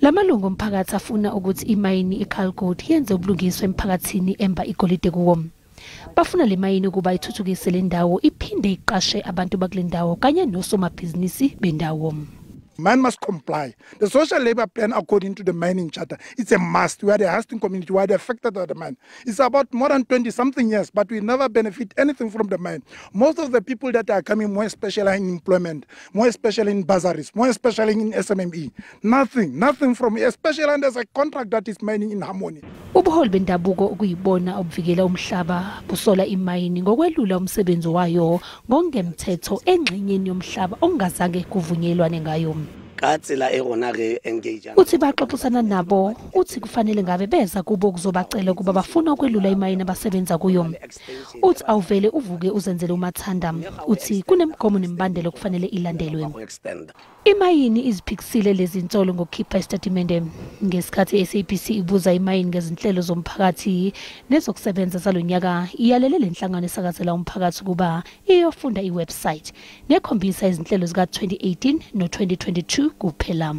Lamalungu omphakathi afuna ukuthi imayini iKalgold yenze ubulungiswa emphakathini emba igolide kuwo. Bafuna le mayini ukuba ithuthukise le ndawo, iphinde iqashe abantu bakule ndawo kanye nosomabhizinisi bendawo. Mine must comply. The social labor plan, according to the mining charter, it's a must. We are the hosting community, we are the affected by the mine. It's about more than 20 something years, but we never benefit anything from the mine. Most of the people that are coming, more especially in employment, more especially in bursaries, more especially in SMME, nothing, nothing from, especially and there's a contract that is mining in harmony. Ubuholi bendabuko, okuyibona obuvikela umhlaba, busola imayini ngokwelula umsebenzi wayo ngokungemthetho engxenyeni yomhlaba okungazange kuvunyelwane ngayo. Ka tsela e rona re engage. Uthi baxoxisana nabo, uthi kufanele ngabe beza kubo ukuzobacela ukuba bafuna ukwelula imayini abasebenza kuyo. Uthi awuvele uvuke uzenzele umathanda, uthi kunemigomo nemibandela okufanele ilandelwe. Go extend. Imayini iziphikisile lezi nsolo ngokukhipha isitatimende. Ngesikhathi i-SABC ibuza imayini ngezinhlelo zomphakathi nezokusebenza zalonyaka, iyalele le nhlangano esakazela umphakathi ukuba iyofunda i-website nekhombisa izinhlelo zika-2018 no-2022 kuphela.